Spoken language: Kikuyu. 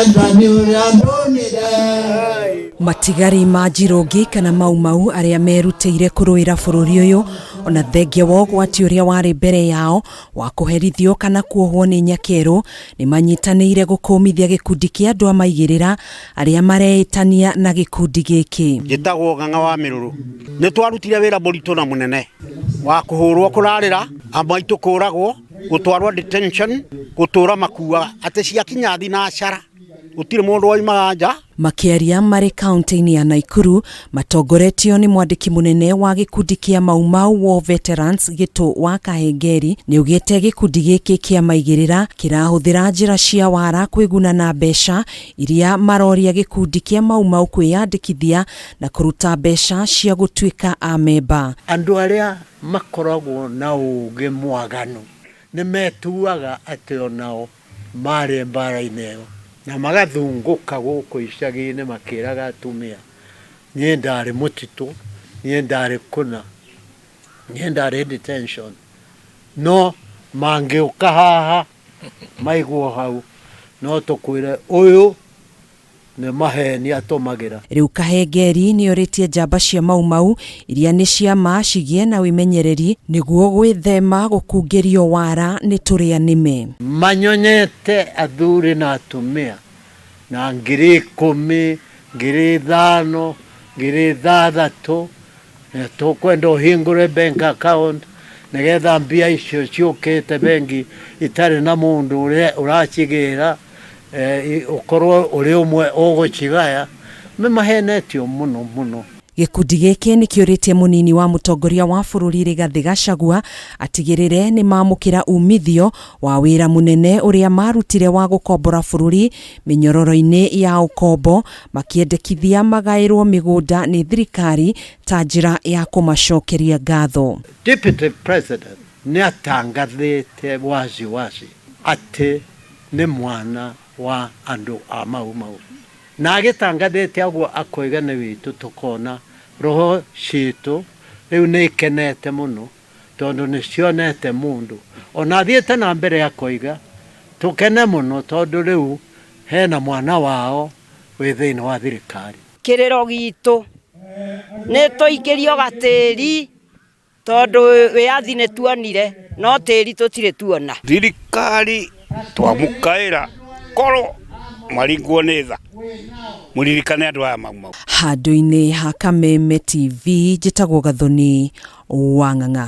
Wendani ũrĩa ndonire. Matigari ma Njirũngi kana Mau Mau arĩa merutĩire kũrũĩra bũrũri ũyũ ona thengia wa ũgwati ũrĩa warĩ mbere yao wa kũherithio kana kuohwo nĩ nyakerũ nĩ manyitanĩire gũkũmithia gĩkundi kĩa andũ a maigĩrĩra arĩa mareĩtania na gĩkundi gĩkĩ. Njĩtagwo Ng'ang'a wa Mĩrũrũ. Nĩ twarutire wĩra mũritũ na mũnene wa kũhũrwo kũrarĩra, amwe aitũ kũragwo, gũtwarwo detention, gũtũra makua atĩ ciakinya thinacara gũtirĩ mũndũ waimaga nja. Makĩaria marĩ kaunti-inĩ ya Naikuru matongoretio nĩ mwandĩki mũnene wa gĩkundi kĩa Mau Mau War Veterans Gĩtũ wa Kahengeri nĩaugĩte gĩkundi gĩkĩ kĩa maigĩrĩra kĩrahũthĩra njĩra cia wara kwĩguna na mbeca iria maroria gĩkundi kĩa Mau Mau kwĩyandĩkithia na kũruta mbeca cia gũtuĩka amemba. Andũ arĩa makoragwo na ũũgĩ mwaganu nĩ metuaga atĩ o nao maarĩ mbaara-inĩ ĩyo, na magathungũka gũkũ icagi-inĩ makĩĩraga atumia, Niĩ ndaarĩ mũtitũ, niĩ ndaarĩ kũna, niĩ ndaarĩ detention. No mangĩũka haha maigwo hau, no tũkwĩre ũyũ nĩ maheni atũmagĩra. Rĩu Kahengeri nĩorĩtie njamba cia Mau Mau iria nĩ cia ma cigĩe na wĩmenyereri nĩguo gwĩthema gũkungĩrio wara nĩ tũrĩa nĩme. Manyonyete athuri na atumia na 10,000, 5,000, 6,000, na tũkwenda ũhingũre bank account nĩgetha mbia icio ciũkĩte bengi itarĩ na mũndũ ũrĩa ũracigĩra ũkorwo ũrĩ ũmwe ũgũcigaya. Nĩ mahenetio mũno mũno. Gĩkundi gĩkĩ nĩ kĩũrĩtie mũnini wa mũtongoria wa bũrũri Rigathĩ Gachagua atigĩrĩre nĩ mamũkĩra umithio wa wĩra mũnene ũrĩa marutire wa gũkombora bũrũri mĩnyororo-inĩ ya ũkombo makĩendekithia magaĩrwo mĩgũnda nĩ thirikari ta njĩra ya kũmacokeria ngatho. Deputy President nĩ atangathĩte wazi wazi atĩ nĩ mwana wa andũ a Mau Mau. Na agĩtangathĩte ũguo akoiga nĩ witũ, tũkona roho citũ rĩu nĩ ikenete mũno tondũ nĩ cionete mũndũ. Ona athiĩte na mbere akoiga tũkene mũno tondũ rĩu hena mwana wao wĩ thĩinĩ wa thirikari. Kĩrĩro gitũ nĩ tũikĩrio gatĩri tondũ wĩyathi nĩ tuonire no tĩri tũtirĩ tuona. Thirikari twamũkaĩra korwo mwaringwo nĩ tha mũririkane andũ aya Mau Mau. Handũ-inĩ ha Kameme TV njĩtagwo Gathoni wa Ng'ang'a.